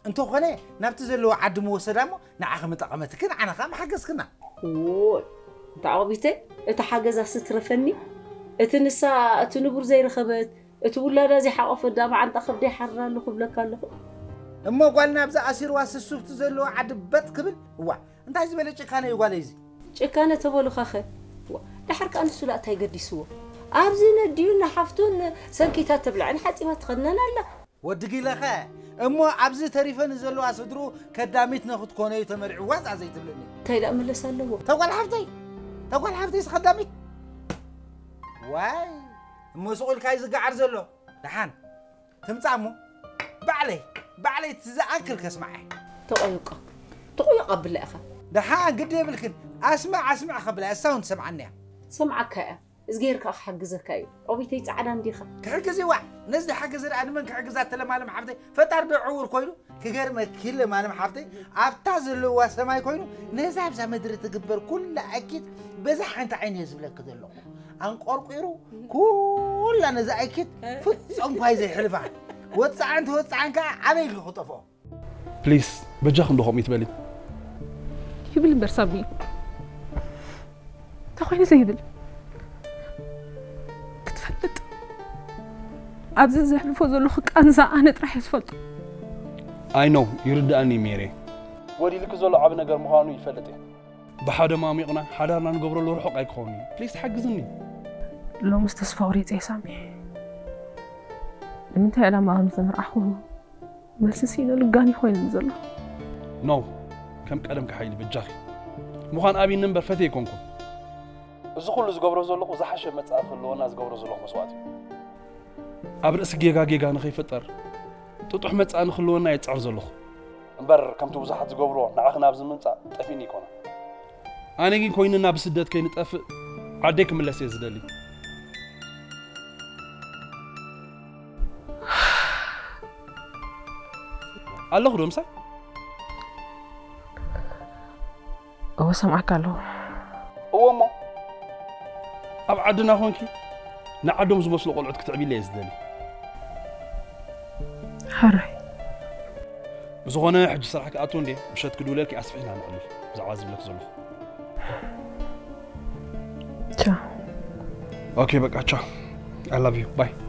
እንተኾነ ናብቲ ዘለዎ ዓዲ ምወሰዳ እሞ ንዓኺ ምጠቐመትክን ንዓና ከዓ ምሓገዝክና። ዎይ እንተ ዓቕቢተይ እቲ ሓገዛ ስትረፈኒ እቲ ንሳ እቲ ንቡር ዘይረኸበት እቲ ውላዳ ዘይሓቆፈት ዳ መዓንጣ ከብደይ ሓርራ ኣለኹ ብለካ ኣለኹ። እሞ ጓልና ኣብዚ ኣሲርዋ ስሱብቲ ዘለዎ ዓዲ በጥ ክብል እዋ እንታይ ዝበለ ጭካነ እዩ ጓለይ እዚ። ጭካነ ተበሉኻኸ? ዋ፣ ደሓር ከኣ ንሱ ላእ እንታይ ገዲስዎ? ኣብዚ ነዲዩን ንሓፍቱን ሰንኪታ ትብልዕን ሓጺባ ትኸድነን ኣላ። ወዲ ጊለኸ እሞ ኣብዚ ተሪፈ ንዘለዋ ስድሩ ከዳሚት ነኽትኮነ እዩ ተመሪዕዋ እዛ ዘይትብልኒ። እንታይ ደኣ መለስ ኣለዎ? ተጓል ሓፍተይ ተጓል ሓፍተይ ስኸዳሚት ዋይ እሞ ስቑልካ እዩ ዝገዓር ዘሎ። ደሓን ትምጻእ እሞ ባዕለይ ባዕለይ ትዝኣክል ከስማዐ። ተቖይቆ ተቖይቆ ኣብለ ኢኻ። ደሓን ግዲ የብልክን ኣስምዕ ኣስምዕ ከብላ እሳ እውን ትሰምዓኒ እያ። ሰምዓካ እያ። እዝግሄር ከዓ ክሓግዘካ እዩ። ኦቢተይ ፃዕዳ እንዲኻ። ክሕግዝ ይዋዕ ነዚ ሓገዘ ደኣ ንመን ክሕግዛ ተለማለም ሓፍተይ ፈጣር ዶ ዕውር ኮይኑ ክገርመኪ ለማለም ሓፍተይ ኣብታ ዘለዋ ሰማይ ኮይኑ ነዛ ኣብዛ ምድሪ ትግበር ኩላ ኣኪት በዛ ሓንቲ ዓይነ እየ ዝብለኪ ዘለኹ። ኣንቆርቂሩ ኩላ ነዛ ኣኪት ፍጹም ኳይ ዘይሕልፋ ወጻዕን ተወጻዕን ከዓ ኣበይ ኢልኪ ክጠፍኦ። ፕሊስ በጃ ክንዶ ከምኡ ይትበሊ ይብል እምበር ሳሚ እንታይ ኮይኑ ዘይብል ክትፈልጥ ኣብዚ ዘሕልፎ ዘለኹ ቃንዛ ኣነ ጥራሕ እየ ዝፈልጦ I know ይርድኣኒ ሜሬ ጎዲልኪ ዘሎ ዓቢ ነገር ምዃኑ ይፈልጥ እየ ብሓደ ማሚቕና ሓዳርና ንገብረሉ ርሑቕ ኣይክኸውን እዩ ፕሊስ ሓግዝኒ ሎምስ ተስፋ ቆሪፀ እየ ሳሚ ንምንታይ ዕላማ ከም ዝተመርዓኹ መልሲ ስኢነ ልጋኒ ኮይኑኒ ዘሎ። No፣ ከም ቀደምኪ ሓይሊ በጃኺ። ምዃን ኣብይኒ እምበር ፈትየ ኣይኮንኩን። እዚ ኩሉ ዝገብሮ ዘለኹ ዝሓሸ መጻኢ ክህልወና ዝገብሮ ዘለኹ መስዋእቲ እዩ። ኣብ ርእሲ ጌጋ ጌጋ ንኸይፍጠር ጥጡሕ መጻኢ ንክህልወና እየ ዝጽዕር ዘለኹ። እምበር ከምቲ ብዙሓት ዝገብርዎ ንዓኺ ናብዚ ምምጻእ ጠፊእኒ ኣይኮነን። ኣነ ግን ኮይንና ብስደት ከይንጠፍእ ዓደይ ክምለስ እየ ዝደሊ። ኣለኹ ዶ ምሳይ? እወ ሰምዓካ ኣለኹ። እወ እሞ ኣብ ዓድና ኮንኪ ንዓዶም ዝመስሉ ቆልዑት ክትዕብይለ እየ ዝደሊ። ሕራይ። ብዝኾነ ሕጂ ስራሕ ክኣቱ እንዴ ምሸት ክድውለልኪ ኣስፊሕና ነዕልል ብዛዕባ ዝብለክ ዘለኹ። ቻው። ኦኬ በቃ ቻው። I love you. Bye.